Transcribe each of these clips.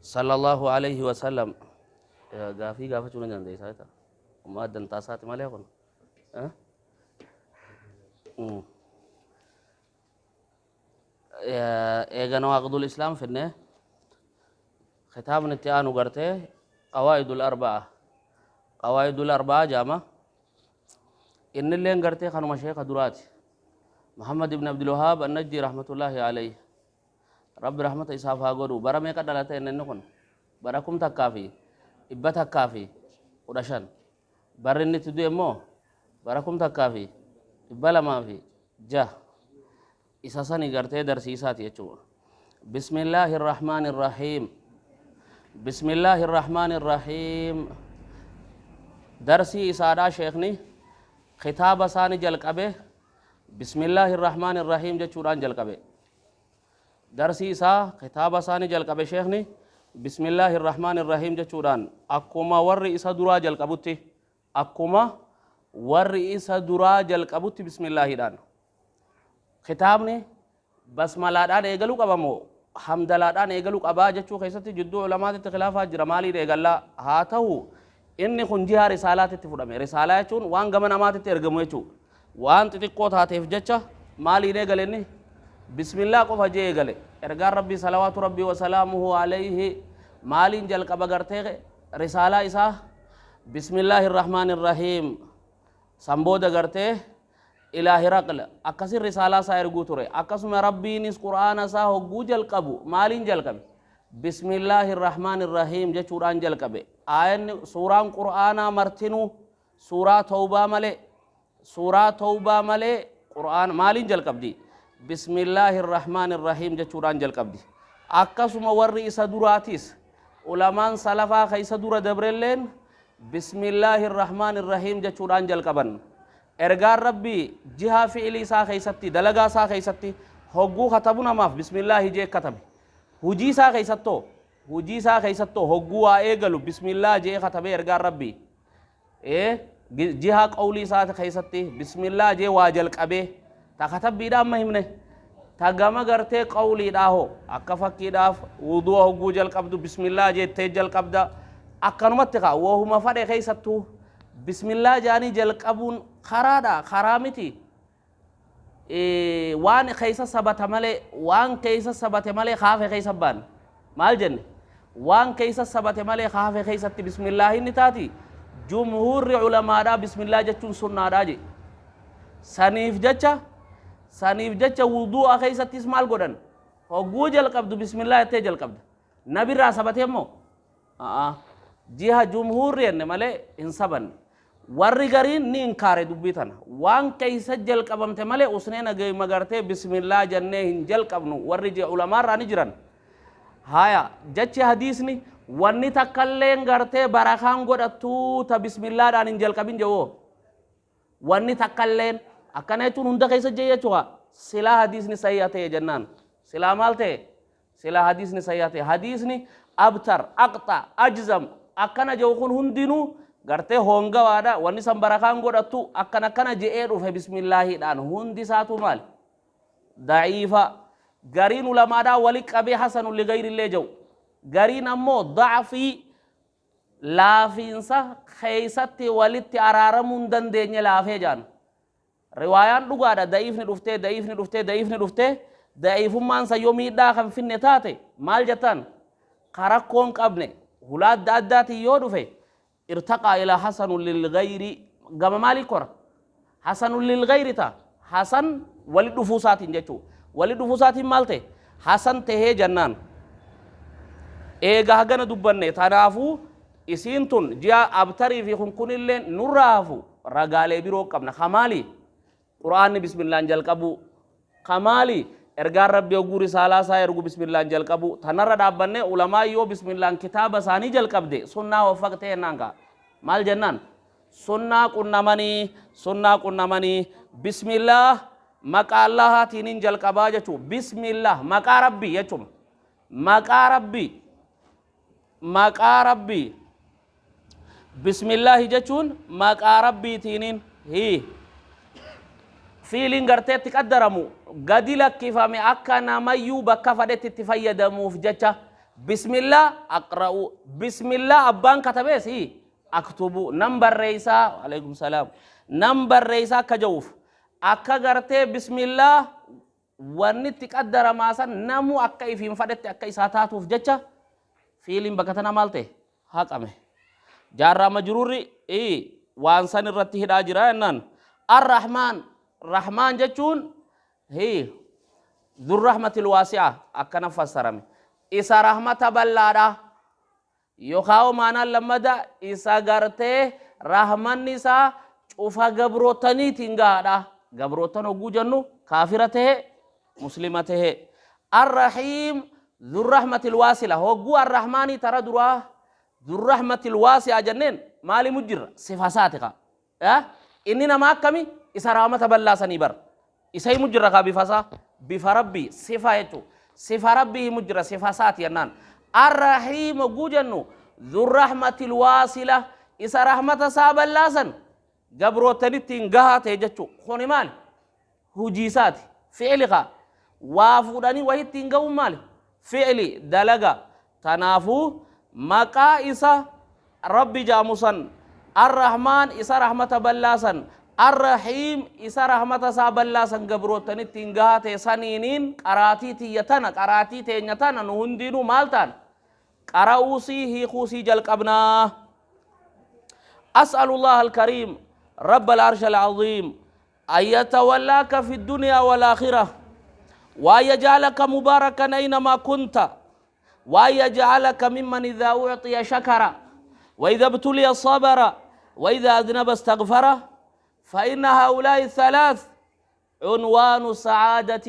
Sallallahu alayhi wa sallam. Gaafii gaafachuu ni dandeessaa jetta. Ummaa dantaa isaati malee kun. Eega nawaaqidul islaam finne, kitaabni itti aanu gartee qawaa'idul arba'a. Qawaa'idul arba'a jaama. Innilleen gartee kanuma sheeka duraati. Muhammad ibn Abdul Wahhaab Annajdi rahmatullahi alayhi. Rabbi rahmata isaaf haa godhu. Bara meeqa dhalate inni kun? Bara 1115. Barri inni itti du'e immoo bara 1206. Isa sani gartee darsiisaati jechuudha. Bismillaahi irrahmaani irrahiim. Bismillaahi irrahmaani irrahiim. Darsii isaadhaa sheekni kitaaba isaani jalqabe bismillaahi irrahmaani irrahiim jechuudhaan jalqabe. Darsii isaa kitaaba isaani jalqabe sheekni bismillaahi irrahmaani irrahiim jechuudhaan, akkuma warri isa duraa jalqabutti, akkuma warri isa duraa jalqabutti bismillaahiidhaan. Kitaabni basmalaadhaan eegaluu qaba moo hamdalaadhaan eegaluu qabaa jechuu keessatti jidduu ulamaatitti khilaafaa jira. Maaliin eegallaa? Haa ta'u, inni kun jihaa risaalaatitti fudhame. Risaalaa jechuun waan gama namaatitti ergamu jechuudha. Waan xixiqqoo taateef jecha maaliin eegale? Inni bismillaa qofa jee eegale. Ergaan Rabbii salawaatu Rabbii wasalaamuhu alayhi maaliin jalqaba gartee risaalaa isaa? Bismillaahi irrahmaani irrahiim. San booda gartee ilaa Hiraql akkasin risaalaa isaa erguu ture. Akkasuma Rabbiinis Qur'aana isaa hogguu jalqabu maaliin jalqabe? Bismillaahi irrahmaani irrahiim jechuudhaan jalqabe. Aayanni suuraan Qur'aanaa martinuu suuraa Tawbaa malee, suuraa Tawbaa malee, Qur'aan maaliin jalqabdi? Bismillaahi irrahmaani irrahiim jechuudhaan jalqabdi. Akkasuma warri isa duraatis, ulamaan salafaa ka isa dura dabrelleen, bismillaahi irrahmaani irrahiim jechuudhaan jalqaban. Ergaan Rabbii jihaa fi'ilii isaa keessatti, dalagaa isaa keessatti, hogguu katabu namaaf bismillaahi jee katabe. Hujii isaa keessattoo, hujii isaa keessattoo hogguu waa eegalu bismillah jee katabee. Ergaan Rabbii jihaa qawlii isaa keessatti bismillah jee waa jalqabee. Ta katabbiidha amma himne. Ta gama gartee qawliidhaa hoo? Akka fakkiidhaaf wudu'a hogguu jalqabdu bismillah jettee jalqabda. Akkanumatti kaa wohuma fadhe keessattuu bismillah jaanii jalqabuun karaadha, karaa miti? Waan keessa sabata malee, waan keessa sabate malee kaafe keessa baan maal jenne? Waan keessa sabate malee kaafe keessatti bismillaahi inni taati. Jumhuurri ulamaadhaa bismillah jechuun sunnaadhaa je. Saniif jecha wudu'a keessattis maal godhan? Hogguu jalqabdu bismillah jettee jalqabda. Nabirraa sabatee immoo jiha jumhuurri jenne malee hin sabanne. Warri gariin ni inkaare dubbii tana. Waan keessa jalqabamte malee usnee nagayuma gartee bismillaa jennee hin jalqabnu warri je ulamaarraa ni jiran. Haya, jechi hadiisni wanni takkalleen gartee barakaan godhattuu ta bismillaadhaan hin jalqabin jewoo, wanni takkalleen akkana jechuun hunda keessa jee jechuudha. Silaa hadiisni sayyaa ta'e jennaan, silaa maal ta'e? Silaa hadiisni sayyaa ta'e, hadiisni abtar, aqxa, ajzam akkana jedhu kun hundinuu gartee hongawaadha. Wanni san barakaan godhattu akkana akkana je'ee dhufe bismillaahiidhaan hundi isaatu maali? Da'iifa. Gariin ulamaadhaa wali qabee hasanu ligayrillee jedhu. Gariin ammoo da'fii, laafiinsa keeysatti walitti araaramuu hin dandeenye, laafee jaan. Riwaayaan dhugaadha da'iifni dhuftee, da'iifni dhuftee, da'iifni dhuftee, da'iifummaan san yoo miidhaa kan finne taate maal jettaan? Karakkoon qabne hulaa adda addaatiin yoo dhufe irtaqaa ilaa hasanun lilgayri. Gama maalii kora? Hasanun lilgayri ta'a. Hasan wali dhufuu isaatiin jechuu, wali dhufuu isaatiin maal ta'e? Hasan tahee jennaan. Eega hagana dubbanne, tanaafuu isiin tun ji'a abtarii fi kun kunillee nurraa hafu. Ragaalee biroo qabna. Kamaali Qur'aanni bismillaan jalqabu, kamaali ergaan Rabbi hogguu risaalaa isaa ergu bismillaan jalqabu. Tanarra dhaabbanne ulamaa yoo bismillaan kitaaba isaanii jalqabde sunnaa waffaqtee jennaan kaa. Maal jennaan? Sunnaa qunnamanii, sunnaa qunnamanii. Bismillah, maqaa Allahaatiinin jalqabaa jechuu. Bismillah, maqaa Rabbii jechuudha. Maqaa Rabbii, maqaa Rabbii. Bismillaahi jechuun maqaa Rabbiitiinin hi fiiliin garteetti qaddaramu gadi lakkifame akka namayyuu bakka fadhetti itti fayyadamuuf jecha. Bismillah aqra'u, bismillah abbaan katabees aktubu, nan barreeysaa, alaikum salaam, nan barreeysaa akka ja'uuf akka gartee bismillah wanni itti qaddaramaa san namu akka ifiin fadhetti akka isaa taatuuf jecha fiiliin bakka tana maal ta'e haqame. Jaarraa majruurri waan san irratti hidhaa jira jennaan. Arrahmaan, rahmaan jechuun dhurrahmatil waasi'a akkana fassarame. Isa rahmata bal'aadha. Yookaan maanaan lammada isa gartee rahmanni isaa cufa gabrootaniitiin gahaadha. Gabrootan hogguu jennu kaafira tahe muslima tahe. Arrahiim dhurrahmatil waasila hogguu arrahmaanii tara duraa dhurrahmatil waasi'a jenneen maali mujjirra sifa isaati kaa. Inni nama akkami isa rahmata bal'aa sanii bar. Isa himu jirra kaa bifa isaa, bifa rabbii sifa jechuudha. Sifa rabbii himu jira sifa isaati jennaan. Arrahiim hogguu jennu dhurrahmatil waasila isa rahmata isaa bal'aa san gabrootanitti hin gahaa ta'e jechuudha. Kuni maali? Hujii isaati. Fi'ili kaa. Waa fuudhanii wayitti hin ga'uun maali? Fi'ili dalaga. Kanaafuu maqaa isa rabbi jaamu san, arrahmaan isa rahmata bal'aa san, arrahiim isa rahmata isaa bal'aa san gabrootanitti hin gahaa ta'e saniiniin qaraatii tiyya tana, qaraatii teenya tana nu hundinuu maal ta'an? Qara'uusii hiikuusii jalqabnaa. أسأل الله الكريم رب العرش العظيم أن يتولاك في الدنيا والآخرة، وأن يجعلك مباركا أينما كنت، وأن يجعلك ممن إذا أعطي شكر، وإذا ابتلي صبر، وإذا أذنب استغفر، فإن هؤلاء الثلاث عنوان السعادة.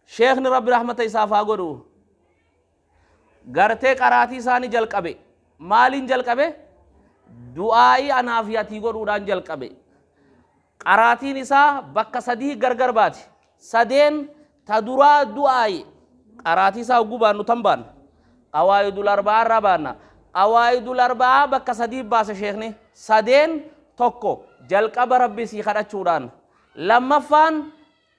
شيخنا رب رحمة إسافا قدو غرتي قراتي ساني جلقبي مالين جلقبي دعائي أنافياتي قدودان جلقبي. قراتي نساء بك سديه غرغر باتي سدين تدرا دعائي قراتي سا غبان نتنبان قواعد الأربعة ربانا قواعد الأربعة بك سديه باس شيخني سدين tokko jalqaba rabbi sii kadhachuudhaan, lammaffaan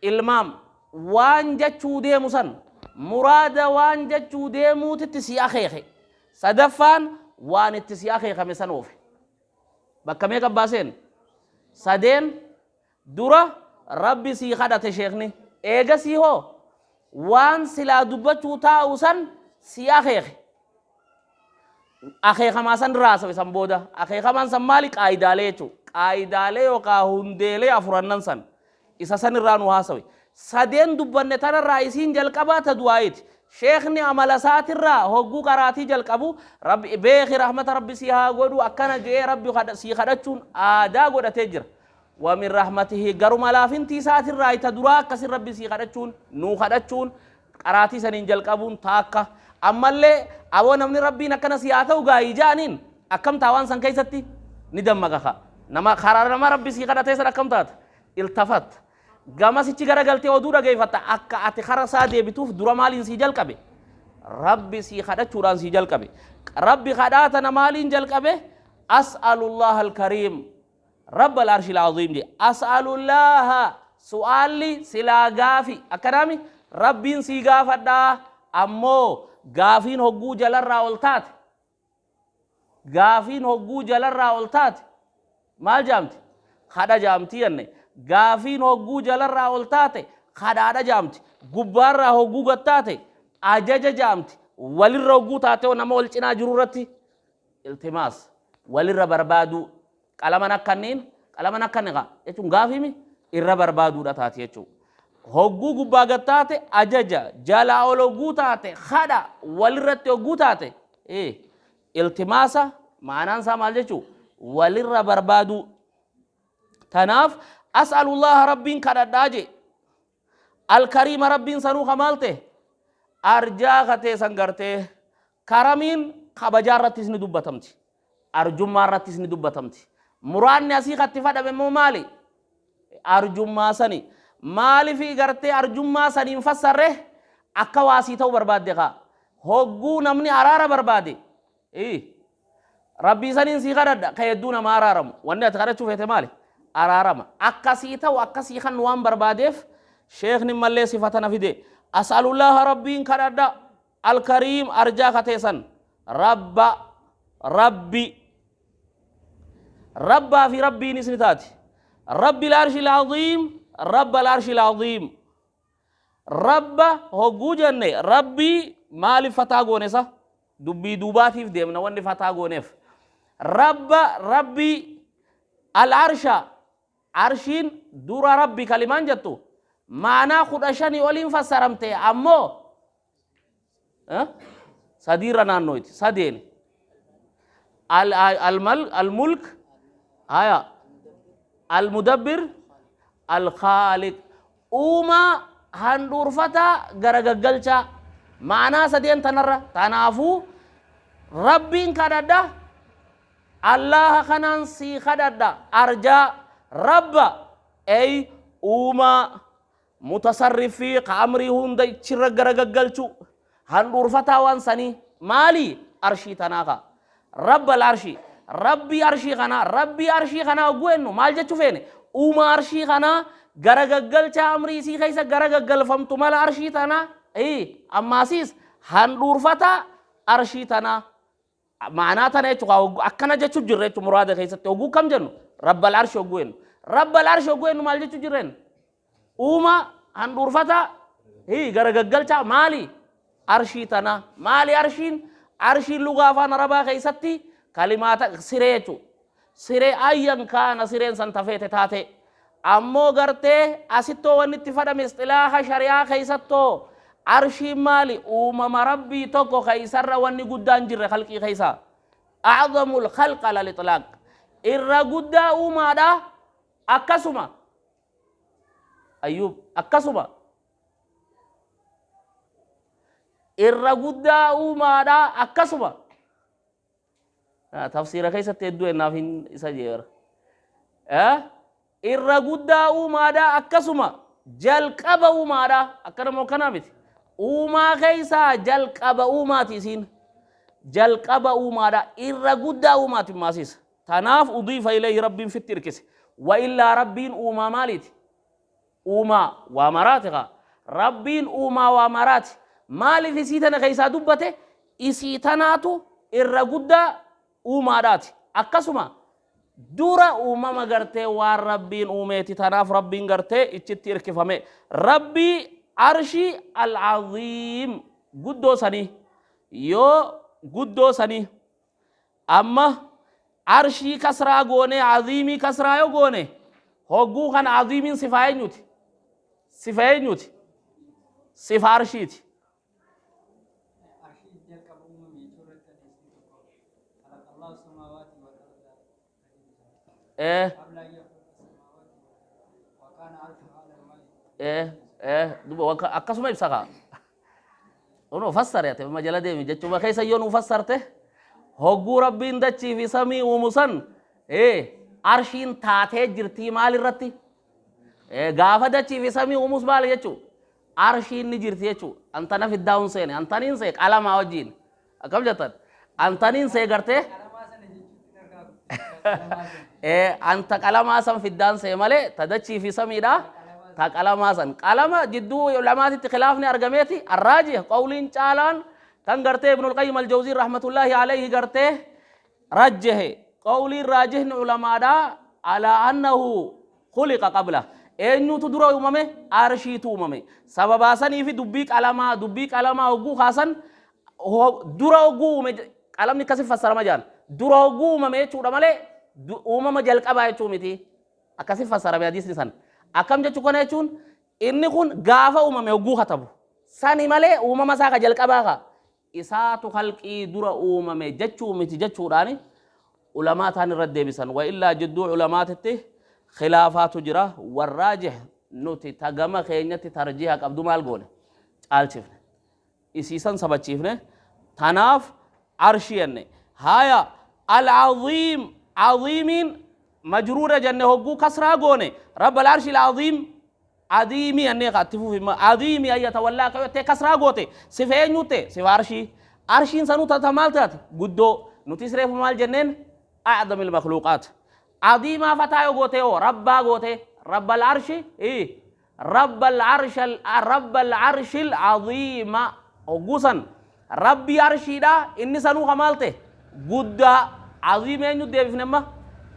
ilmaam waan jechuu deemu san muraada waan jechuu deemuutitti si akeeke, sadaffaan waan itti si akeekame san oofe. Bakka meeqa baaseen? Sadeen dura rabbi sii kadhate sheekni, eegasii hoo waan silaa dubbachuu taa'u san si akeeke, akeekamaa san raasawe san booda akeekamaan san maali? Qaayidaalee jechuudha. Qaayidaalee yookaan hundeelee afurannan san isa san irraa nu haasawe. Sadeen dubbanne tanarraa isiin jalqabaa ta du'aayiiti. Sheekni amala isaatirraa hogguu qaraatii jalqabu rabbi beeki rahmata rabbi si haa godhu akkana je'ee rabbi sii kadhachuun aadaa godhatee jira. Wamin rahmatihi garuma laafintii isaatirraa ta duraa akkasin rabbi sii kadhachuun nuu kadhachuun qaraatii saniin jalqabuun taakka. Ammallee aboo namni rabbiin akkana si haa ta'u gaayii ja'aniin akkam taa waan san keessatti ni dammaqa ka. Nama karaa nama rabbi sii kadhatee san akkam taata? Iltafat. Gamasichi garagaltee oduu dhageeffatta akka ati kara isaa deebituuf dura maaliin sii jalqabe? Rabbi sii kadhachuudhaan sii jalqabe. Rabbi kadhaa tana maaliin jalqabe? As'alullaha alkariim rabba al-arshil aziim je. As'alullaha su'aalli silaa gaafi akkanaami rabbiin sii gaafadhaa ammoo gaafiin hogguu jalarraa ol taate, gaafiin hogguu jalarraa ol taate maal jaamti? Kadha jaamti jenne. Gaafiin hogguu jalarraa ol taate kadhaadha jaamti, gubbaarraa hogguu gad taate ajaja jaamti, walirra hogguu taate nama wal cinaa jiru irratti iltimaas walirra barbaaduu, qalaman akkanniin qalaman akkanni qa jechuun gaafiimi irra barbaaduudha taate jechuudha. Hogguu gubbaa gad taate ajaja, jalaa ol hogguu taate kadha, walirratti hogguu taate iltimaasa. Maanaan isaa maal jechuu? Walirra barbaaduu. Tanaaf as'alullaha rabbiin kadhadhaa je, alkariima rabbiin sanuu kamaal ta'e arjaa katee san gartee karamiin kabajaa irrattis ni dubbatamti, arjummaa irrattis ni dubbatamti. Muraanni asii katti fadhame immoo maali? Arjummaa sani. Maalifi gartee arjummaa saniin fassarre? Akka waasii ta'uu barbaadde kaa hogguu namni araara barbaade rabbii saniin sii kadhadha ka hedduu nama araaramu. Wanni ati kadhachuu feete maali? Araarama. Akkasii ta'u akkasii kan waan barbaadeef sheekni mallee sifa tana fide. As'alullaha rabbiin kadhadha. الكريم أرجا كتيسن رب ربي رب في ربي نسنتات رب العرش العظيم رب العرش العظيم رب هو جنة ربي مال فتا غونسا دبي دوباتيف ديمنا ون فتا غونف رب ربي العرش عرشين دور ربي كلمان جتو معنا خدشاني ولين فسرمته امو أه؟ سدير نانويت سدين الملك هيا المدبر الخالق اوما هندور فتا غرغغلچا معنا سدين تنرى تنافو ربين كددا الله خنان سي خددا ارجا رب اي اوما متصرفي قامري هند چر غرغغلچو هندور فتا وان سني مالي ارشي تناقا رب العرشي ربي أرشي خنا ربي أرشي خنا وجوينو مال جتشو فين وما أرشي خنا غرغغل چا أمري سي خيسا غرغغل فهمتو مال أرشي تنا إيه أما سيس هندور فتا أرشي تنا معناتا نيتو أكنا جتشو جريتو مراد خيسا توغو كم جنو رب العرش وجوينو رب العرش وجوينو مال جتشو جرين وما هندور فتا إيه غرغغل چا مالي أرشي تنا مالي أرشين أرشي اللغة فانا ربا خيستي كلمات سيريتو سيري أيا كان سيرين سنتفيت تاتي أمو غرتي أسيتو ونتفادم اصطلاح شريعة خيستو أرشي مالي أمم ربي توكو خيسر وني قدان جر خلقي خيسا أعظم الخلق على الإطلاق إرى قدا أمم دا أكسما أيوب أكسما إرى قدا أمم دا أكسما تفسير كيسة تدو النافين إساجير إرى قدا أمم دا أكسما جلقب أمم دا أكرمو كنامت أمم كيسة جلقب أمم تيسين جلقب أمم دا إرى قدا أمم تماسيس تناف أضيف إليه رب في التركس وإلا رب أمم مالت أمم ومراتها رب أمم ومرات مالي في سيتنا كيسا دبته إسيتناتو إرى قدا أمارات أكسما دورا أمم غرتي والربين أمتي تناف ربين غرتي إتشتير كفامي ربي عرشي العظيم قدو سني يو قدو سني أما عرشي كسرا غوني عظيمي كسرا يو غوني هقو خان عظيمين صفاين نوتي صفاين نوتي صفا عرشيتي إيه إيه إيه دوبا أكاسو ما يبسخا ونو فسر يا تبي مجلة دي مجتشو ما خيسا يونو فسرته هقو ربين دتشي في سمي ومسن إيه أرشين تاتي جرتي مال الرتي إيه غافة دتشي في سمي ومس مال يجتشو أرشين نجرتي يجتشو أنت نفي الداون سيني أنت نين على ما وجين أكم جتن أنت نين سيغرته أنت قلما سن في الدان سيمالي تدتشي في سميدا تقلما سن قلما جدو علماء خلافني أرجميتي الراجح قولين چالان كان قرته ابن القيم الجوزي رحمة الله عليه قرته رجه قولي راجح علماء دا على أنه خلق قبله إنه تدرو أمامه أرشي تومامه سبب سني في دبيك علما دبيك علما وجو خاصا هو درو جو قلم نكسف فسر مجان درو جو أمامه شو رماله uumama jalqabaa jechuu miti akkasi fassarame hadiisni san akkam jechuu kana jechuun inni kun gaafa uumame hogguu katabu sani malee uumama isaa ka jalqabaa ka isaatu halqii dura uumame jechuu miti jechuudhaani ulamaa taan irra deebisan wa illaa jidduu ulamaatitti khilaafaatu jira warraajih nuti tagama keenyatti tarjiiha qabdu maal goone caalchifne isiisan sabachiifne tanaaf arshii jenne haya alcaziim عظيم مجرورة جنة هجو كسرة غوني رب العرش العظيم عظيم أني قاتفو في عظيم أي يتولى كيوتي كسرة غوتي سفين نوتي سف عرشي عرشين سنو تتمال تات قدو نوتي سريف مال جنين أعظم المخلوقات عظيمة فتايو غوتي ربا غوتي رب العرش إيه رب العرش رب العرش العظيم هجوسا Rabbii arshiidha inni sanuu ka maal ta'e guddaa aziim eenyu deebifne amma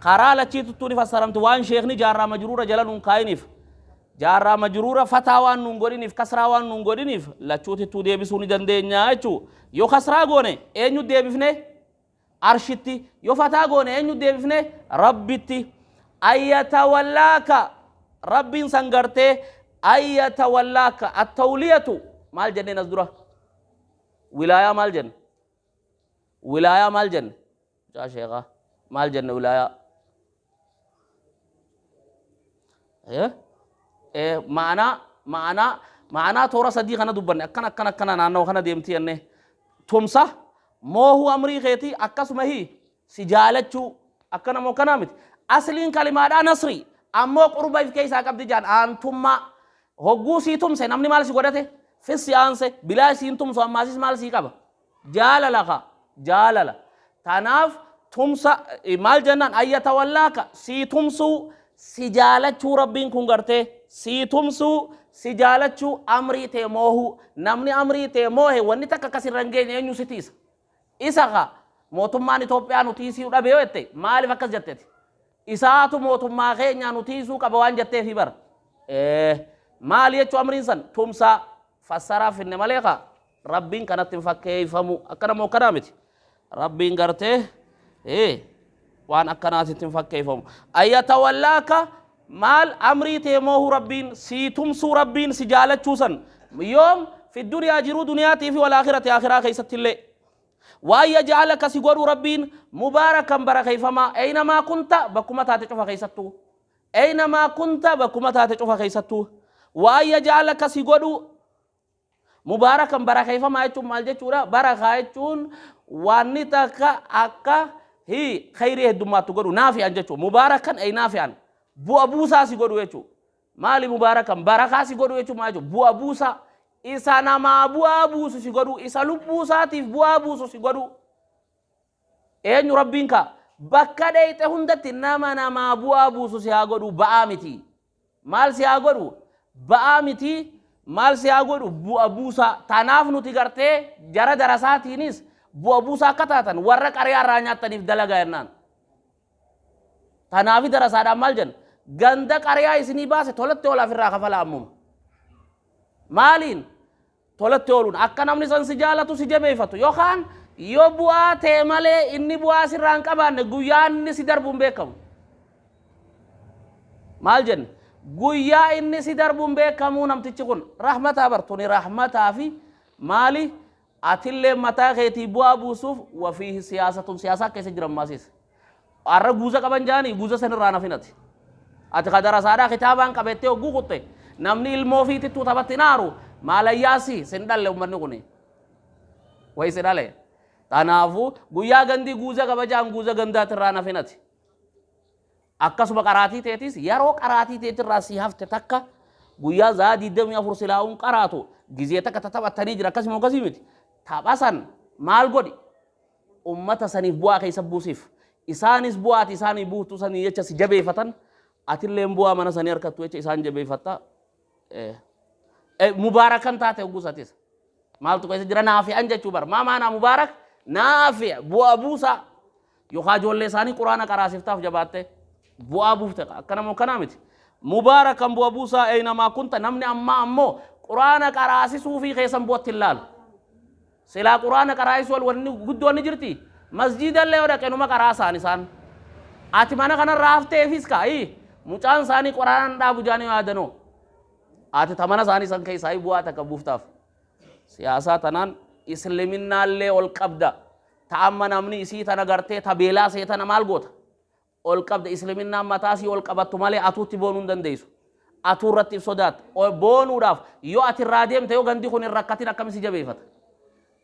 karaa lachiituttuu ni fassaramti waan sheekni jaarraa majruura jala nuun kaayiniif jaarraa majruura fataa waan nuun godhiniif kasraa waan nuun godhiniif lachuutittuu deebisuu ni dandeenya jechuu yoo kasraa goone eenyu deebifne arshitti yoo fataa goone eenyu deebifne rabbitti ayyatawallaaka rabbiin san gartee ayyatawallaaka attawliyatu maal jenneen as dura wilaayaa maal jenne wilaayaa maal jenne mucaa sheekaa maal jenne wilaayaa ma'anaa ma'anaa ma'anaa toora sadii kana dubbanne akkana akkana akkana naannawa kana deemti jenne tumsa moohuu amrii keetii akkasuma hii si jaalachuu akkana moo kanaa miti asliin kalimaadhaa nasri ammoo qurba if keessaa qabdi jaan aantummaa hogguu sii tumse namni maal si godhate fissi aanse bilaa siin tumsu ammaasis maal sii qaba jaalala ka jaalala tanaaf tumsa maal jennaan ayyatawallaaka sii tumsuu si jaalachuu rabbiin kun gartee sii tumsuu si jaalachuu amrii tee moohuu namni amrii tee moohe wanni takka akkas irra hin geenye eenyu si tiisa isa ka mootummaan Itoophiyaa nu tiisuu dhabe yoo jette maaliif akkas jetteti isaatu mootummaa keenya nu tiisuu qaba waan jetteefi bara maali jechuu amriin san tumsaa fassaraa finne malee ka rabbiin kanatti hin fakkeeffamu akkana moo akkanaa miti rabbiin gartee waan akkanaatitti hin fakkeeffamu ayyatawallaaka maal amrii tee moohu rabbiin sii tumsuu rabbiin si jaalachuu san yoom fi duniyaa jiruu duniyaatii fi walaakhirati akhiraa keessatti illee waan yaj'alaka si godhu rabbiin mubaarakan barakeeffamaa eynamaa kunta bakkuma taate cufa keessattuu eynamaa kunta bakkuma taate cufa keessattuu waan yaj'alaka si godhu mubaarakan barakeeffamaa jechuun maal jechuudha barakaa jechuun wanni takka akka hi khayrii heddummaattu godhu naafi'an jechuudha mubaarakan ey naafi'an bu'a buusaa si godhu jechuudha maali mubaarakan barakaa si godhu jechuun maal jechuudha bu'a buusaa isa namaa bu'aa buusu si godhu isa lubbuu isaatiif bu'aa buusu si godhu eenyu rabbiin ka bakka dheeyxe hundatti nama namaa bu'aa buusu si haa godhu ba'aa miti maal si haa godhu ba'aa miti maal si haa godhu bu'a buusaa tanaaf nuti gartee jara darasaatiinis bu'a buusaa akka taatan warra qariyaa irraa nyaattaniif dalagaa jennaan tanaafi darasaadhaan maal jenna ganda qariyaa isinii baase tolatti oolaaf irraa kafala ammuma maaliin tolatti ooluun akka namni san si jaalatu si jabeeffatu yookaan yoo bu'aa ta'e malee inni bu'aa sirraa hin qabaanne guyyaa inni si darbuun beekamu maal jenne guyyaa inni si darbuun beekamu namtichi kun rahmataa bartuni rahmataa fi maali atillee mataa keetii bu'aa buusuuf wafiihi siyaasatun siyaasaa keessa jiran maasiis har'a guuza qaban jaanii guuza sanirraa nafinati ati ka darasaadhaa kitaabaan qabettee hogguu kutte namni ilmoo fiitittuu taphatti naaru maalayyaasi sin dhalle ummanni kuni wayi si dhale kanaafuu guyyaa gandii guuza qaba jaan guuza gandaatirraa nafinati akkasuma qaraatii teetis yeroo qaraatii teetirraa si hafte takka guyyaa zaa 24 silaa'uun qaraatu gizee takka taphattanii jira akkasuma akkasii miti tapha san maal godhi ummata saniif bu'aa keessa buusiif isaanis bu'aati isaanii buutuu sanii jecha si jabeeffatan atilleen bu'aa mana sanii harkattu jecha isaan jabeeffatta mubaarakan taate hogguusatis maaltu keessa jira naafi'an jechuu bar maa maanaa mubaarak naafi bu'aa buusaa yookaan ijoollee isaanii quraana qaraasiftaaf jabaatte bu'aa buufte akkana moo kanaa miti mubaarakan bu'a buusaa eynamaa kunta namni ammaa ammoo quraana qaraasisuu fi keessan bu'atti hin laalu silaa quraana qaraasisuu wanni guddoon ni jirti masjiidallee yoo dhaqe numa qaraasaan isaan ati mana kanarraa hafteefis kaa'i mucaan isaanii quraanaan dhaabu jaanii yaadanoo ati ta mana isaanii san keessaa bu'aa takka buuftaaf siyaasaa tanaan isliminnaallee ol qabda ta amma namni isii tana gartee ta beelaa see tana maal goota ol qabda isliminnaan mataa sii ol qabattu malee atuutti boonuu hin dandeessu atuu irratti if sodaatta boonuudhaaf yoo ati irraa deemte yoo gandi kun hin rakkatin akkami si jabeeffata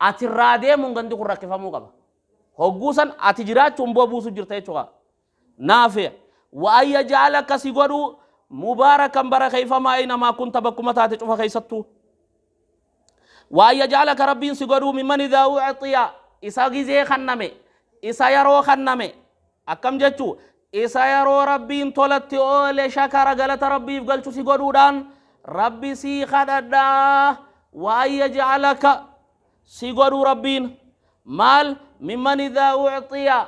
ati irraa deemuun gandi kun rakkifamuu qaba hogguu san ati jiraachuun bu'a buusu jirta jechuudha naafi wa an yaj'alaka si godhu mubaarakan barakeeffamaa aynamaa kunta bakkuma taate cufa keessattuu wa an yaj'alaka rabbiin si godhu mimman idhaa u'xiya isa gizee kanname isa yeroo kanname akkam jechuu isa yeroo rabbiin tolatti oole shakara galata rabbiif galchu si godhuudhaan rabbi sii kadhadhaa wa an yaj'alaka Si godhuu Rabbiin maal mimman idhaa ucxiya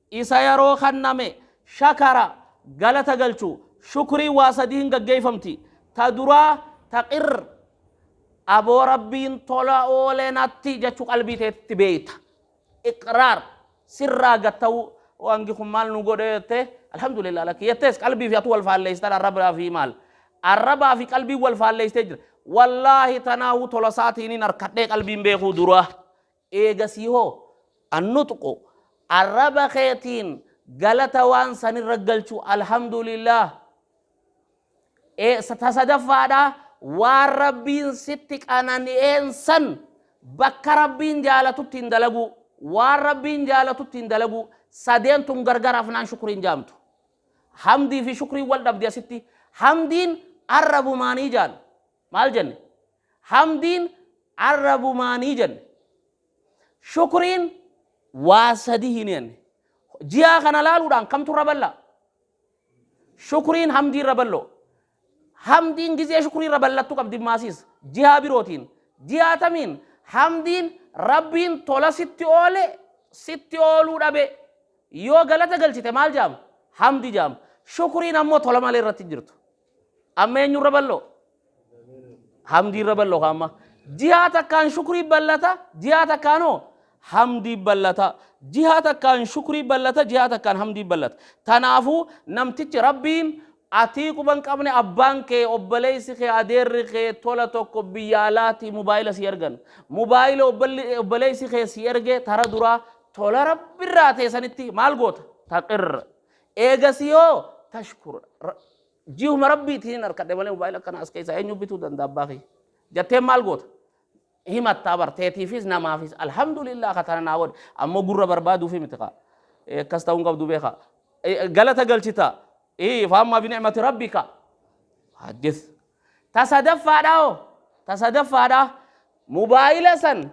isa yeroo kanname shakara galata galchu. Shukrii waa sadiin gaggeeffamti. Ta duraa taqir, aboo Rabbiin tola oole natti jechuu qalbii teetti beeyta. Iqraar sirraa gatta'uu, wangi kun maal nu godhe jette, alhamdulillah lakki jettees qalbii fi atu wal faalleessitan. Arrabaa fi maal, arrabaa fi qalbii wal faalleessitee jira. Wallaahi tanaahuu tola isaatiiniin harkadhee qalbiin beekuu dura. Eegasii hoo annuxqu, arraba keetiin galata waan sanirra galchu, alhamdulillah. Ta sadaffaadha, waan Rabbiin sitti qanani'een san bakka Rabbiin jaalatutti hin dalagu, waan Rabbiin jaalatutti hin dalagu. Sadeen tun gargar hafnaan shukriin jaamtu. Hamdii fi shukriin wal dhabdi asitti. Hamdiin arrabumaanii jaan. Maal jenne? Hamdiin arrabumaanii jenne. Shukriin waa sadi hin jenne. Ji'a kana laaluudhaan kamtu irra bal'aa? Shukriin hamdii irra bal'oo. Hamdiin gizee shukrii irra bal'attu qabdi maasiis jihaa birootiin. Jihaa tamiin hamdiin Rabbiin tola sitti oole, sitti ooluu dhabe yoo galata galchite maal jaama? Hamdi jaama. Shukriin ammoo tola malee irratti hin jirtu. Amma eenyu irra bal'oo? Hamdii irra bal'oo. Amma jihaa takkaan shukrii bal'ata, jihaa takkaanoo hamdii bal'ata. Jihaa takkaan shukrii bal'ata, jihaa takkaan hamdii bal'ata. Tanaafuu namtichi Rabbiin atii quban qabne, abbaan kee, obboleessi kee, adeerri kee tola tokko biyya alaatii mobaayila si ergan. Mobaayila obboleessi kee si erge tara duraa tola Rabbirraa ta'e sanitti maal goota? Taqirra. Eegasii hoo tashkur, jihuma Rabbiitiin harkadhe malee mobaayila akkana as keessaa eenyu bituu danda'a abbaa kee jetteen maal goota? Himattaa barteetiifis namaafis, alhamdulillah katana naa godhe. Ammoo gurra barbaaduufi miti kaa, akkas ta'uun qabdu beekaa. Galata galchita. Faammaa binicmati rabbika haddith. Ta sadaffaadha hoo? Ta sadaffaadha, mobaayila san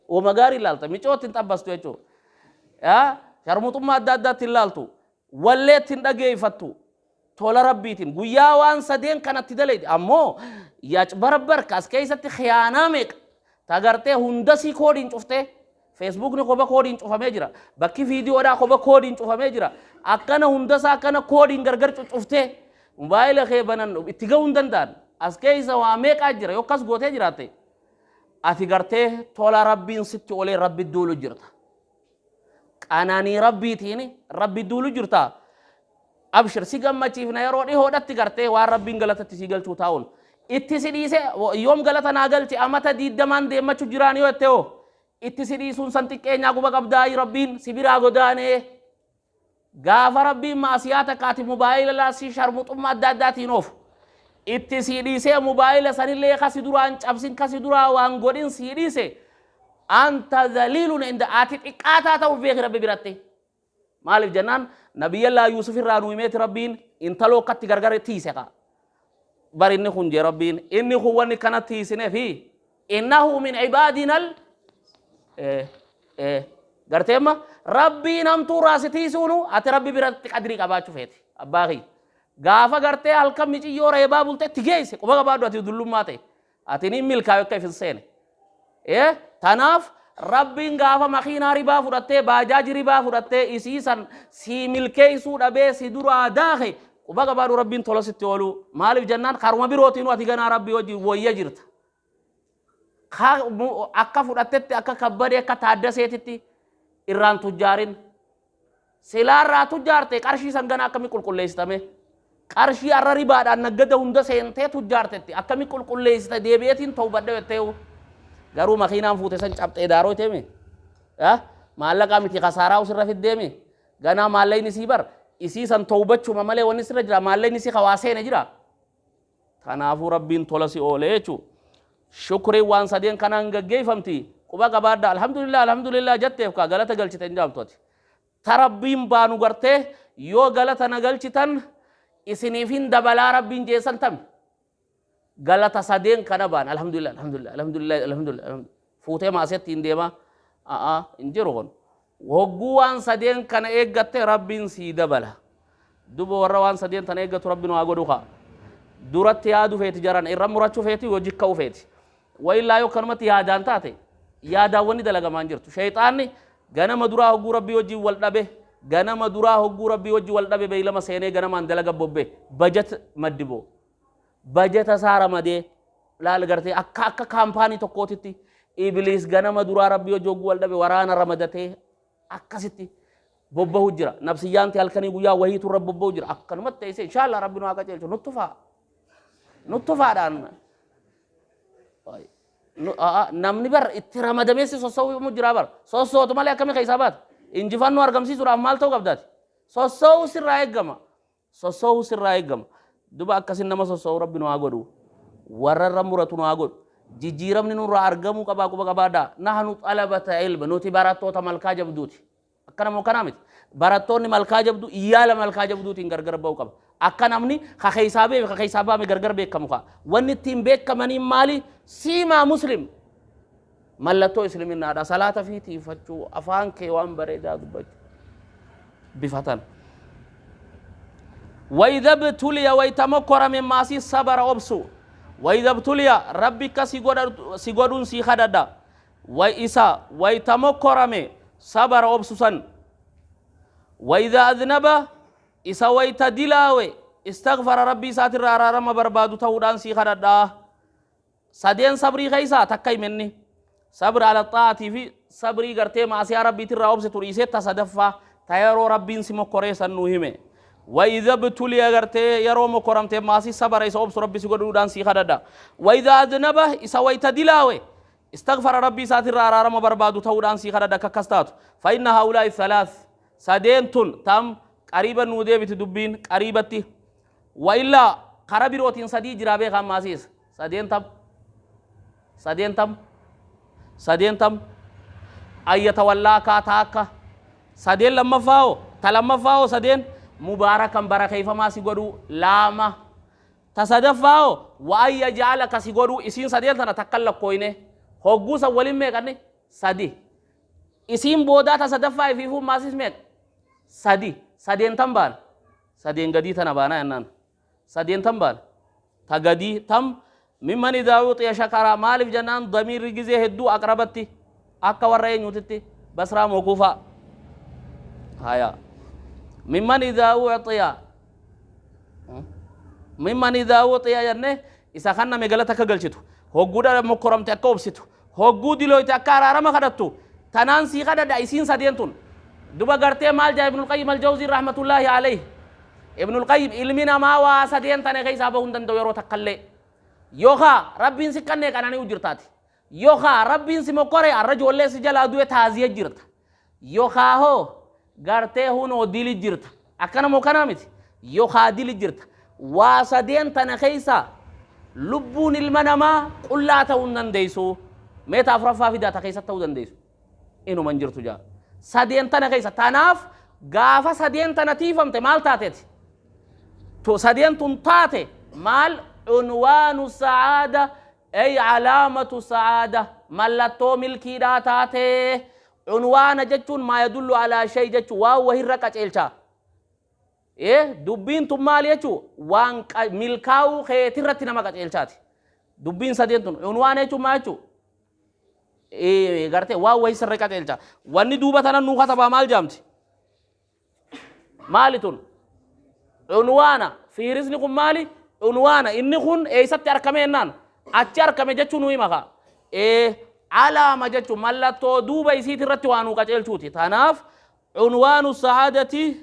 wama gaarii ilaalta, micootti hin xabbastu jechuudha, sharmuxummaa adda addaatti hin laaltu, walleetti hin dhageeffattu. Tola Rabbiitiin guyyaa waan sadeen kanatti dalayde. Ammoo yaacbarabbarka as keessatti khiyaanaa meeqa tagartee hundasii koodiin cuftee. Feesbuukni koba koodiin cufamee jira, bakki viidiyoodhaa koba koodiin cufamee jira. Akkana hundasaa akkana koodiin gargar cucuftee mobaayila kee banan itti ga'uu hin danda'an. As keessa waa meeqaa jira. Yoo akkas gootee jiraatte, ati gartee tola Rabbiin sitti olee Rabbi duulu jirta. Qananii Rabbiitiin Rabbi duulu jirta. Abshir, si gammachiifna. Yeroo dhihoodhatti gartee waan Rabbiin galatatti si galchuu taa'uun itti si dhiise. Yoom galata naa galche, amata 20n deemmachuu jiraan yoo jettee hoo, itti si dhiisuun san xiqqeenyaa quba qabdaa. Rabbiin si biraa godaanee gaafa Rabbiin maasiyaa takka ati mobaayila laasii sharmuxummaa adda addaatiin oofu itti si dhiisee, mobaayila sanillee kasi duraan cabsin, kasi duraa waan godhin si dhiise, anta dhaliilun inda, ati xiqqaataa ta'uuf beeki Rabbi biratti. Maaliif jennaan, Nabiyyallaa Yuusuf irraa nu himeeti Rabbiin intaloo akkatti gargar tiise kaa bar. Inni kun jee Rabbiin, inni kun wanni kana tiisine fi innahu min cibaadinal garteemma. Rabbiin hamtuu irraa si tiisuunu ati Rabbi biratti qadrii qabaachuu feeti. Abbaa kiyya, gaafa gartee halkan miciyyoo reebaa bulte itti geesse, quba qabaadhu, ati dullummaa ta'e ati ni milkaa'u akka ifin seene. Tanaaf Rabbiin gaafa makiinaa ribaa fudhattee, baajaaji ribaa fudhattee, isii san si milkeessuu dhabee si duraa daake, quba qabaadhu, Rabbiin tola sitti oolu. Maaliif jennaan, karuma birootiinuu ati ganaa Rabbii wajjin wayya jirta. Akka fudhattetti, akka Kabbadee, akka Taaddaseetitti irraan tujjaarin. Silaarraa tujjaarte qarshii san ganaa akkamii qulqulleessitame? Qarshii har'a ribaadhaan naggada hunda seentee tujjaartetti akkamii qulqulleessita? Deebi'eetiin ta'u badhe jetteewu. Garuu makiinaan fuute san cabxee daaroo teemi. Maallaqaa miti, kasaaraa usirra fiddeemi. Ganaa maallaqni sii bar isii san tawbachuma malee wanni sirra jira, maallaqni si kawaa seene jira. Kanaafuu Rabbiin tola si oolee jechuudha. Shukriin waan sadeen kanaan gaggeeffamti. Quba qabaadha. Alhamdulillah, alhamdulillah jetteef kaa galata galchite hin jaamtu ati. Ta Rabbiin baanu gartee yoo galata na galchitan isiniif hin dabalaa Rabbiin jeessan tami. Galata sadeen kana baan, alhamdulillah, alhamdulillah, alhamdulillah, alhamdulillah, fuutee maasetti hin deema. A'aa, hin jiru kun. Hogguu waan sadeen kana eeggatte Rabbiin sii dabala. Duba warra waan sadeen tana eeggatu Rabbiin waa godhu kaa. Duratti yaadu feeti, jaran irra murachuu feeti, hojii ka'uu feeti. Wayillaa yoo kanumatti yaadaan taate, yaadaan wanni dalagamaan jirtu. Shayxaanni ganama duraa hogguu Rabbii wajjin wal dhabe, ganama duraa hogguu Rabbii wajjin wal dhabe, beeylama seenee ganamaan dalaga bobbe, bajat maddiboo. Bajata isaa ramadee laal gartee akka kaampaanii tokkootitti Ibliis ganama duraa Rabbii wajjin hogguu wal dhabe waraana ramadatee akkasitti bobbahu jira. Nafsiyyaanti halkanii guyyaa wahiitu irra bobbahu jira. Akkanumatti teessee inshaallah Rabbi nu haa qajeelchu, nuttu fa'a. Nuttu fa'aadhaan. Namni bar itti ramadamee si sossoo'uu jira bar. Sossootu malee akkamii keessaa baata? Injifannoo argamsiisuudhaaf maal ta'uu qabdaati? Sossoo'uu sirraa eeggama. Sossoo'uu sirraa eeggama. Duba akkasin nama sossoo'u Rabbi nu haa godhu. Warra irra muratu nu haa godhu. Jijjiiramni nurraa argamuu qabaa, quba qabaadhaa. Nahnu xalabata ilma, nuti barattoota malkaa jabduuti. Akkana moo kanaa miti? Barattoonni malkaa jabduu yaala malkaa jabduutiin gargar ba'uu qaba. Akka namni ka keessaa ba'e ka keessaa baame gargar beekamu kaa. Wanni ittiin beekamaniin maali? Siimaa muslim. Mallattoo islaminaadha. Salaata fi tiifachuu, afaan kee waan bareedaa dubbachuu. Bifatan. وإذا ابتلي wayta mokkorame maasii صبر obsu. وإذا ابتلي Rabbi ka si godhuun sii kadhadha. Wa isa wayta mokkorame صبر obsu san. وإذا أذنب isa wayta dilaawe استغفر Rabbii isaatirraa araarama barbaadu ta'uudhaan sii kadhadha. Sadeen sabrii keessaa takka himenni. صبر على الطاعة fi sabrii gartee maasiyaa Rabbiitirraa obsitu dhiisee ta sadaffaa ta yeroo Rabbiin si mokkoree san nuu hime. وإذا ابتلي gartee yeroo mokkoramte maasii صبر isa obsu Rabbi si godhuudhaan sii kadhadha. وإذا أذنب isa wayta dilaawe استغفر Rabbii isaatirraa araarama barbaadu ta'uudhaan sii kadhadha akka akkas taatu. فإن هؤلاء الثلاث sadeen tun tam qariiba nuu deebiti dubbiin qariibatti. وإلا kara birootiin sadii jiraa beekaan maasiis. Sadeen tam, sadeen tam, sadeen tam. أن يتولاك taakka sadeen lammaffaa ta lammaffaa, sadeen mubaarakan barakeeffamaa si godhuu laama, ta sadaffaa وأن يجعلك si godhuu. Isiin sadeen tana takkan lakkooyne hogguu san waliin meeqanne? Sadi. Isiin boodaa ta sadaffaa ifiifuu maasis meeqa? Sadi. Sadeen tan baana, sadeen gadii tana baana jennaan, sadeen tan baana ta gadii tam. ممن إذا أعطي شكر maaliif jennaan, damiirri gizee hedduu aqrabatti akka warra eenyutitti Basraa mokuufa haya. ممن إذا أعطي، ممن إذا أعطي jenne isa kan name galata akka galchitu, hogguudha mokkoramte akka obsitu, hogguu dilooyte akka araarama kadhattu tanaan sii kadhadha. Isiin sadeen tun duba gartee maal jaa Ibnul Qayyim Aljawzii رحمة الله عليه? Ibnul Qayyim ilmi namaa waa sadeen tane keessaa bahuu hin danda'u yeroo takkallee. Yookaa Rabbiin si kannee qananii jirtaati, yookaa Rabbiin si mokkore, arra ijoollee si jalaa du'e taaziya jirta, yookaa hoo gartee hunoo dili jirta. Akkana moo kanaa miti? Yookaa dili jirta. Waa sadeen tana keessa lubbuun ilma namaa qullaa ta'uu hin dandeessu. Meeta afuraffaa fidaa ta keessa ta'uu dandeessu inuma hin jirtu jaa sadeen tana keessa. Tanaaf gaafa sadeen tana tiifamte maal taateeti? Sadeen tun taate maal? عنوان السعادة أي علامة السعادة mallattoo milkiidhaa taate. Cunwaana jechuun ما يدل على شيء jechuu, waan wahirra qaceelchaa. Dubbiin tun maal jechuu? Waan milkaa'uu keetirratti nama qaceelchaati dubbiin sadeen tun. Cunwaana jechuun maal jechuu? Gartee waan wahii sirra qaceelcha. Wanni duuba tana nuu katabaa maal jaamti? Maali tun? Cunwaana. Fiirisni kun maali? Cunwaana. Inni kun eessatti argame jennaan, achi argame jechuu nu hima kaa. Alaama jechuun mallattoo duuba isiit irratti waa nuu qaceelchuuti. Tanaaf عنوان السعادة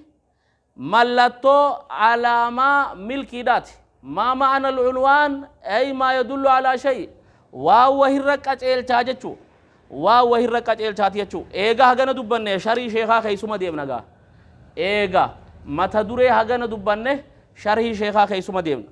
mallattoo alaamaa milkiidhaati. ما معنى العنوان؟ أي ما يدل على شيء waa wahirra qaceelchaa jechuu, waa wahirra qaceelchaati jechuu. Eega hagana dubbanne sharii sheekaa keeysuma deemna gaa. Eega mata duree hagana dubbanne sharhii sheekaa keeysuma deemna.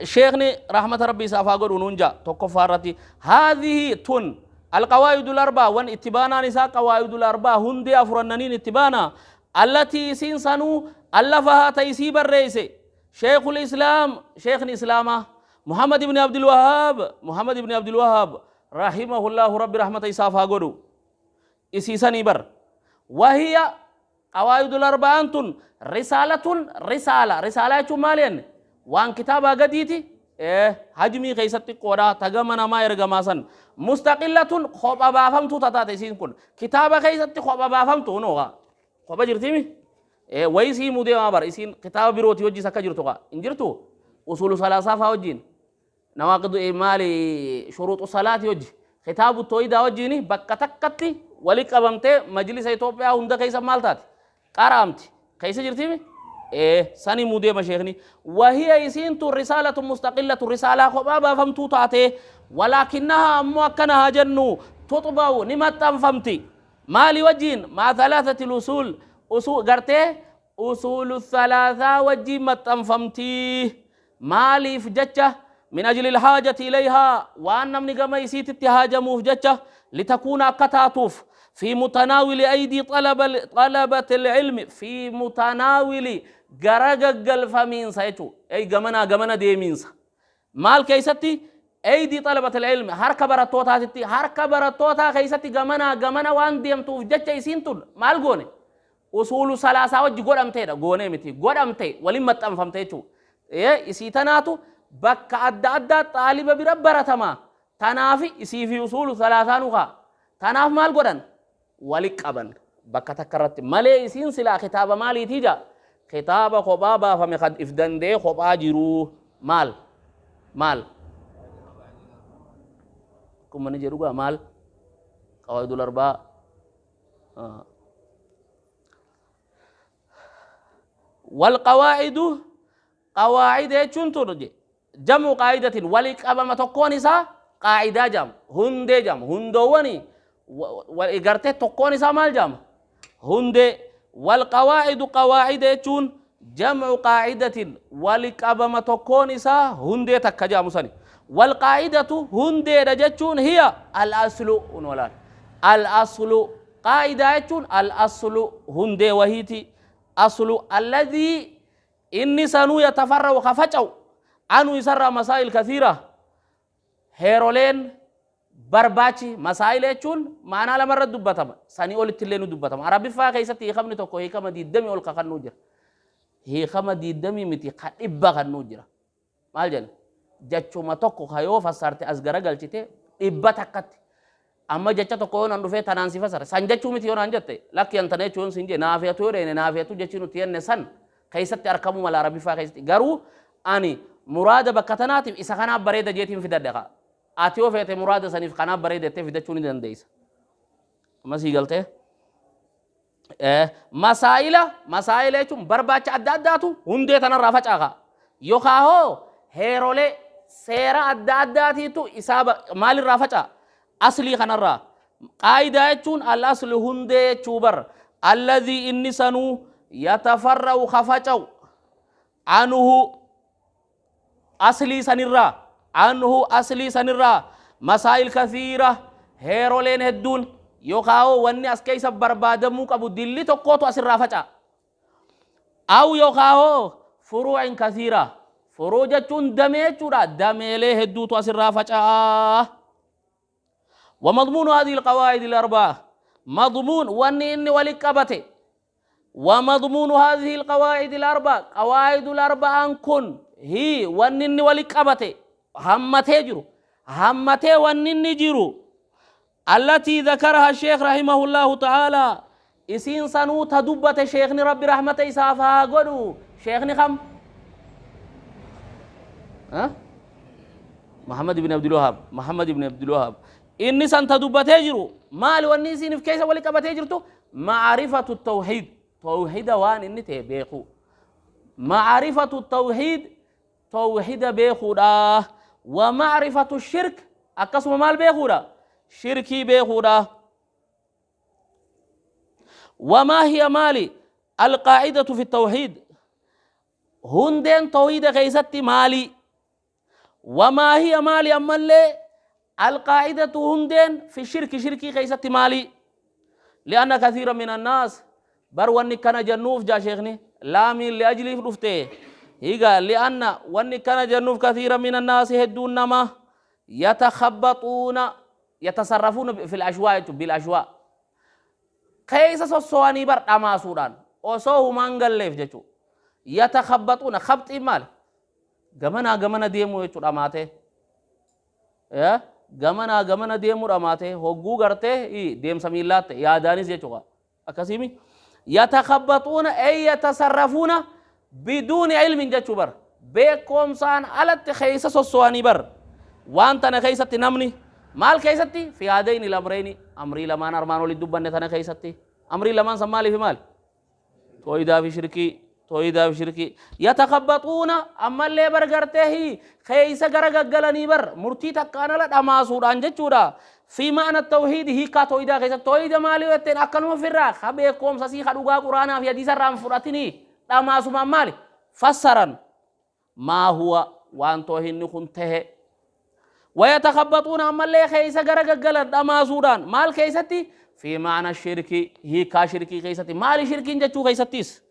Sheekni rahmata Rabbii isaaf haa godhu nuun jaa tokkoffaa irratti: هذه tun القواعد الأربع wan ittibaanaan isaa قواعد الأربع hundee afurannaniin ittibaana التي isiin sanuu ألفها ta isii barreeyse شيخ الإسلام sheekni islaamaa محمد بن عبد الوهاب، محمد بن عبد الوهاب رحمه الله Rabbi rahmata isaaf haa godhu isiisanii bar. وهي قواعد الأربعة tun رسالة رسالة. رسالة jechuun maali jenne? Waan kitaabaa gadiiti. Hajmii keessatti xiqqoodha tagama namaa ergamaa san mustaqillatun kopha baafamtuu tataate isiin kun kitaaba keessatti kopha baafamtu hunoo kopha jirtimi wayii sii mudee maa bara isiin kitaaba birooti wajjis akka jirtu kaa hin jirtu usuulu salaasaa faa wajjiin nawaaqidu maali shuruuxu salaati wajji kitaabu tooyidaa wajjiin bakka takkatti wali qabamtee majlisa Itoophiyaa hunda keessa maal taate qara'amti keessa jirtimi sani mudee masheekni wahiya isiin tun risaalatu mustaqillatu risaalaa kophaa baafamtuu taate walaakinnahaa ammoo akkana haa jennu tuxba'u ni maxxanfamti maali wajjiin maa thalathati usuul usul gartee usuulu thalaataa wajjiin maxxanfamti maaliif jecha min ajli ilhaajati ilayhaa waan namni gama isiititti haajamuuf jecha litakuuna akka taatuuf في متناول أيدي طلبة العلم في متناول غرغغل فمينسا يچو أي غمنا غمنا ديمينسا مال كيستي أيدي طلبة العلم هركا برتوتا تتي هركا برتوتا كيستي غمنا غمنا وان ديمتوف جچ يسينتون مال غوني usuulu salaasaa wajji godhamteedha goonee miti godhamte waliin maxxanfamte jechuudha. Isii tanaatu bakka adda addaa xaaliba bira baratamaa tanaafi isii fi usuulu salaasaa nu kaa tanaaf maal godhan wali qaban bakka takka irratti malee isiin silaa kitaaba maaliitii jaa kitaaba kophaa baafame kan if danda'ee kophaa jiruu maal maal akkuma ni jedhu gaa maal qawaidul arbaa والقواعد قواعد jechuun tun jamu qaa'idatin wali qabama tokkoon isaa qaa'idaa jam hundee jam hundoowwani gartee tokkoon isaa maal jama hundee والقواعد قواعد jechuun jamcu qaa'idatin wali qabama tokkoon isaa hundee takka jamu sani والقاعدة hundeedha jechuun hiya al-aslu walaal al-aslu qaa'idaa jechuun al-aslu hundee wahiiti أصل الذي إني سنو يتفرع خفجو عنه يسرى مسائل كثيرة هيرولين برباتي مسائل يجون معنا لما رد دبتما سني أولي تلينو دبتما عربي فا كيستي هي توكو هي كما دي دمي أول كخنو جرا هي كما دي دمي متي إبا خنو جرا مال جن جاتشو ما توكو خيو فسرت أزغرا قالتي إبا تكت amma jecha tokko yoo nan dhufee tanaan si fasare san jechuu miti yoo naan jette lakki an tana jechuun sin jee naafiyatu yoo dheene naafiyatu jechi nuti jenne san keessatti argamuu mala arabiffaa keessatti garuu ani muraada bakka tanaatiif isa kanaaf bareeda jeetiin fidadhe kaa ati yoo feete muraada saniif kanaaf bareeda jettee fidachuu ni dandeessa. Amma sii galtee masaa'ila masaa'ila jechuun barbaacha adda addaatu hundee tanarraa facaa kaa yookaan hoo heerolee seera adda addaatiitu isaa maalirraa facaa أصلي خنرا قاعدة يجون الأصل هندي تشوبر الذي إني سنو يتفرع خفجو عنه أصلي سنرا عنه أصلي سنرا مسائل كثيرة هيرولين هدون يوكاو وني أسكيس بربادموك أبو دلي تقوتو أسر رافجا أو يوكاو فروع كثيرة فروع جتون دمي تشورا دمي هدوتو أسر رافجا. ومضمون هذه القواعد الأربعة مضمون واني إني ولكبتي ومضمون هذه القواعد الأربعة قواعد الأربعة كن هي واني إني ولكبتي همتي جرو همتي واني إني جرو التي ذكرها الشيخ رحمه الله تعالى إسين سنو تدبت شيخني ربي رحمة إسافها قدو شيخني خم ها؟ محمد بن عبد الوهاب محمد بن عبد الوهاب إني سنت دبتي جرو مال واني سين في كيسة ولي كبتي جرتو معرفة التوحيد توحيد وان إني تبيخو معرفة التوحيد توحيد بيخو دا ومعرفة الشرك أقسم مال بيخو دا شركي بيخو دا وما هي مالي القاعدة في التوحيد هندين توحيد كيستي مالي وما هي مالي أما اللي القاعدة هندين في الشرك شركي كيست مالي لأن كثيرا من الناس بر كان جنوف جا شيخني لا من لأجل رفته هيغا لأن وني كان جنوف كثيرا من الناس يهدون ما يتخبطون يتصرفون في الأشواء بالأشواء كيس سواني بر أما سودان وصوه مانغل ليف جتو يتخبطون خبط مال Gamanaa gamana deemuu jechuudha dhamaatee. Gamanaa gamana deemuu dhamaatee hogguu gartee deemsa miillaatte yaadaanis jechuudha. Akkasiimi yatakhabbaxuuna ay yatasarrafuuna biduuni ilmin jechuu bar. Beekumsaan alatti keessa sosso'anii bar. Waan tana keessatti namni maal keessatti fi haadayni lamreyni amrii lamaan armaan olitti dubbanne tana keessatti amrii lamaan san maaliif maali? Tooyidaa fi shirkii. Tooyidaa fi shirkii. Yatakhabbaxuuna ammallee bar gartee keessa gara gaggalanii bar murtii takkaan ala dhamaasuudhaan jechuudha. Fi ma'ana tawhiidi hiikaa tooyidaa keessatti tooyida maalii jetteen akkanuma ofirraa ka beekumsa sii ka dhugaa quraanaa fi hadiisa irraa hin fudhatinii dhamaasumaan maali? Fassaran maa huwa waan toohinni kun tahe. Wayatakhabbaxuuna ammallee keessa gara gaggalan dhamaasuudhaan maal keessatti? Fi ma'ana shirkii hiikaa shirkii keessatti maali shirkiin jechuu keessattis?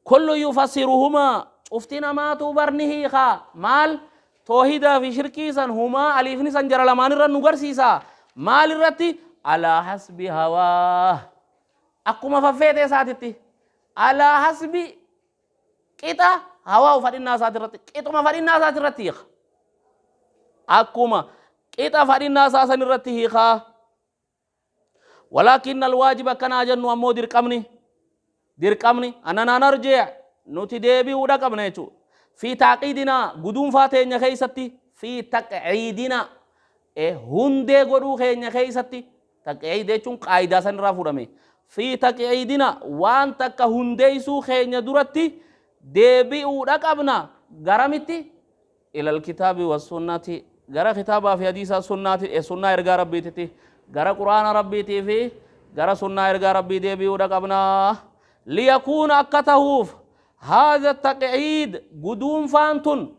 Kullu yufassiruhumaa cufti namaatu barni hiikaa maal toohidaa fi shirkii san humaa aliifni san jara lamaan irra nu garsiisa maal irratti alaa hasbi hawaa akkuma faffeetee isaatitti alaa hasbi qixa hawaa fadhinnaa isaati irratti qixuma fadhinnaa isaati irratti hiika akkuma qixa fadhinnaa isaa san irratti hiikaa walaakin alwaajib akkanaa jennu ammoo dirqamni dirqamni annanaa narji'a nuti deebi'uudha qabna jechuudha. Fi taaqiidinaa guduunfaa teenya keessatti fi taqciidinaa hundee godhuu keenya keessatti taqciid jechuun qaayidaa san irraa fuudhame. Fi taqciidinaa waan takka hundeessuu keenya duratti deebi'uudha qabna garamitti ilal kitaabi wassunnati gara kitaabaa fi hadiisa sunnaati sunnaa ergaa rabbiititti gara quraana rabbiitii fi gara sunnaa ergaa rabbii deebi'uudha qabna. ليكون أكتهوف هذا التقعيد قدوم فانتون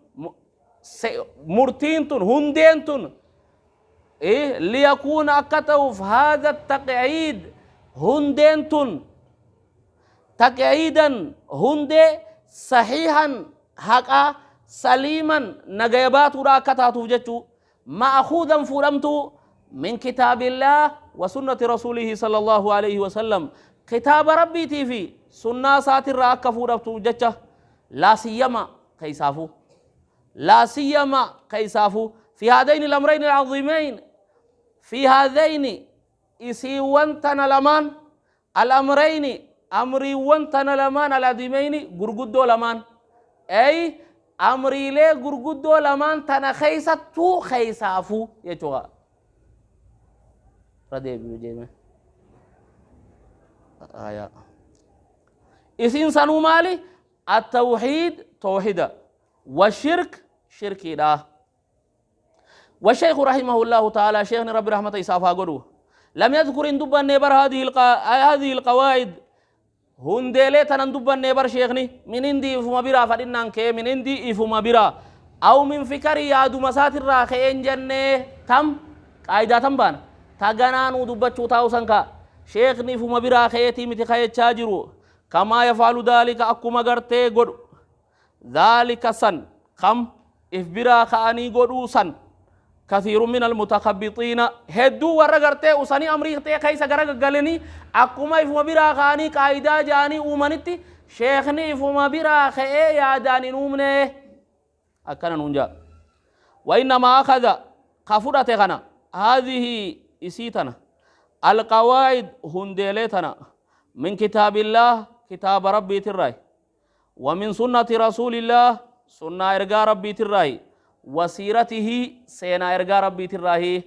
مرتينتون هندينتون إيه ليكون أكتهوف هذا التقعيد هندينتون تقعيدا هندي صحيحا حقا سليما نجيبات راكتاتو جتو مأخوذا فرمتو من كتاب الله وسنة رسوله صلى الله عليه وسلم كتاب ربي تيفي سنة ساتر راكفو ربتو جتة لا سيما كيسافو لا سيما كيسافو في هذين الأمرين العظيمين في هذين إسيوانتنا لمان الأمرين أمري وانتنا لمان العظيمين غرغدو لمان أي أمري لي غرغدو لمان تنا خيسة تو خيسافو يتوغا ردي بيجيمه آية إسين سنو مالي التوحيد توحيدا والشرك شركي لا. والشيخ رحمه الله تعالى شيخنا رب رحمة إسافا قدو لم يذكر إن دبا النبر هذه القواعد هندلي تنن دبا النبر شيخني من اندي إفما برا فإنان كي من اندي إفما برا أو من فكري يادو مساتر راخين جنة تم قاعدة تنبان تغنانو دبا چوتاو سنكا شيخني فما برا خيتي متي خيت شاجرو كما يفعل ذلك أكما غرتي قدو ذلك سن كم إف برا خاني قدو سن كثير من المتخبطين هدو ورغرتي وسني أمريكتي خيسا غرغ غلني أكما إفما برا خاني قايدا جاني أومنتي شيخني إفما برا خي يا داني نومني أكنا نونجا وإنما أخذ خفرة غنا هذه إسيتنا القواعد هندلتنا من كتاب الله كتاب ربي تراي ومن سنة رسول الله سنة إرجاء ربي تراي وسيرته سينا إرجاء ربي تراي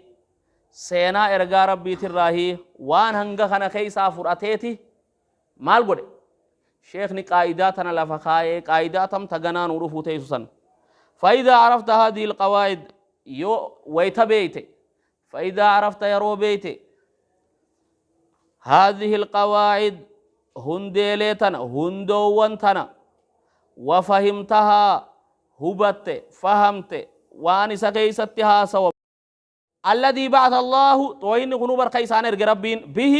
سينا إرجاء ربي تراي وان هنگا خنا خيسا فرأتيتي مال قد شيخني قاعداتنا لفخاي قاعداتم تغنان ورفو تيسوسن فإذا عرفت هذه القواعد يو ويتبيت فإذا عرفت يرو بيتي هذه القواعد هندلتنا هندوانتنا وفهمتها هبت فهمت وانس كيستها سوا الذي بعث الله توين غنوبر كيسان ربين به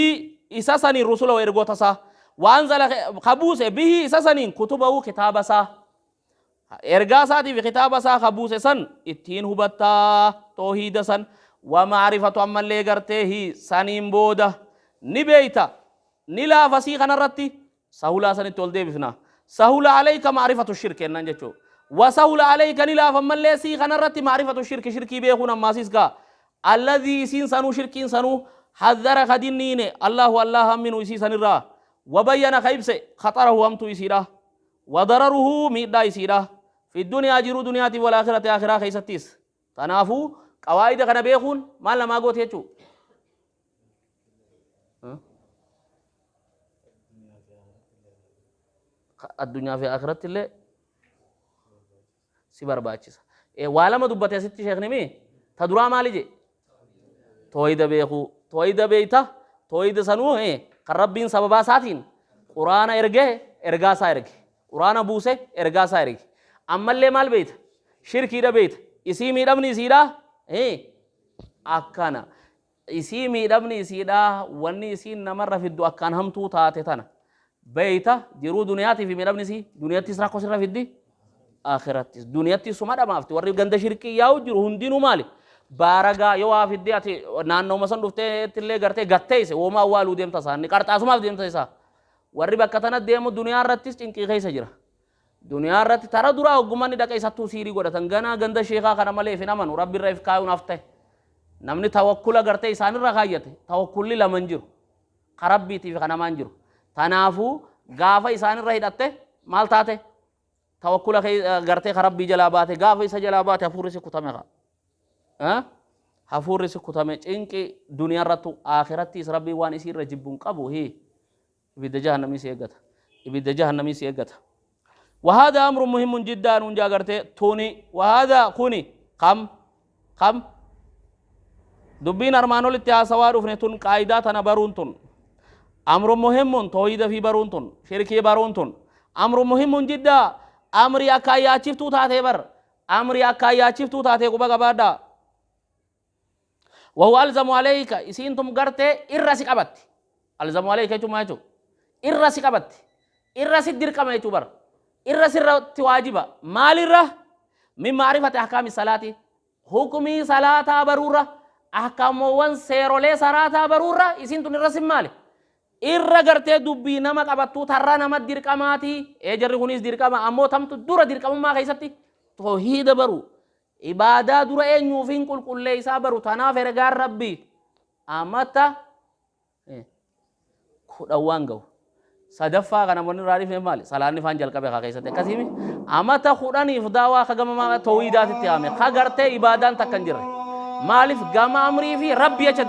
إساسني الرسل وإرغوتسا وأنزل خبوس به إساسني كتبه كتابسا إرغاساتي في كتابسا خبوس سن اتين هبتا توحيد سن ومعرفة أما اللي قرته سنين بوده نبيتا نلا فسيخ نرتي سهولا سنتول دي بفنا سهولا عليك معرفة الشرك ننجتو وسهل عليك نلا فمن سي خنرت معرفة الشرك شركي بيخون أما سيسكا الذي سين سنو شركين سنو حذر خدينين الله الله منه سيسن الرا وبين خيبس خطره أمتو يسيره وضرره ميدا يسيره في الدنيا جرو دنياتي والآخرة آخرة خيستيس تنافو قواعد خنا بيخون ما لما قوت يچو الدنيا في آخرة اللي سي برباچيسا اي والما دبته ست شيخ نمي تدرا مالي جي توحيد بيخو توحيد بيتا توحيد سنو اي قربين سببا ساتين قران ارجه ارغاسا ارجه قران بوسه ارغاسا ارجه اما اللي مال بيت شركي دا بيت اسي ميدمني سيدا اي اكانا اسي ميدمني سيدا وني اسي نمر في الدو اكان همتو تاتي تانا بيتا جرو دنياتي في ميدمني سي دنياتي سراكو سرا في الدي آخرتي دنياتي سما دمافتي ورّي غند شركي ياو جرو هندينو مالي baaragaa yoo waa fiddee ati naannoo san dhuftee illee gartee gatteesse wooma awwaaluu deemta isaanii qarxaasumaaf deemta isaa warri bakka tana deemu duniyaa irrattis cinqii keessa jira duniyaa irratti tara duraa ogummaan dhaqa isattuu siirii godhatan ganaa ganda sheekaa kana malee hin amanu rabbi irra if kaayuun hafte namni tawakkula gartee isaanirra kaayyate tawakkulli lama hin jiru ka rabbiitii fi ka namaa hin jiru tanaafuu gaafa isaanirra hidhatte maal taate tawakkula gartee ka rabbii jalaa baate gaafa isa jalaa baate hafuurri si kutame kaa hafuurri si kutame cinqi duniyaa irrattu akhirattis rabbii waan isii irra jibbuun qabu hii ibidda jahannamii si eeggata ibidda jahannamii si eeggata وهذا أمر مهم جدا نونجا غرتي توني وهذا كوني كم كم دبين أرمانو لتيا سوار تون قاعدة تنا برون تون أمر مهم توحيد في برون تون شركي برون تون أمر مهم جدا أمر يا كايا چفتو تاتي بر أمر يا كايا چفتو تاتي قبا قبادا وهو ألزم عليك إسينتم غرتي إرسي قبت ألزم عليك يجو ما يجو إرسي قبت إرسي الدرقم يجو بر إرسي الرت واجبة مال الره من معرفة أحكام الصلاة حكمي صلاة برورة أحكام وان سيرولي صلاة برورة إسينتم إرسي مالي إرى غرتي دبي نما قبتو ترى نما الدرقماتي إجر هنيس درقما أمو تمت دورة درقم ما خيستي توحيد برو عبادة دورة eenyuufiin qulqulleessaa baru tanaaf ergaan rabbii amata kudhan waan gahu sadaffaa kana wanni irraa dhifne maali salaanni faan jalqabe kaa keessatti akkasiimi amata kudhaniif daawaa ka gama tawhiidaatitti haame ka gartee ibaadaan takka hin jirre maaliif gama amrii fi rabbi jecha.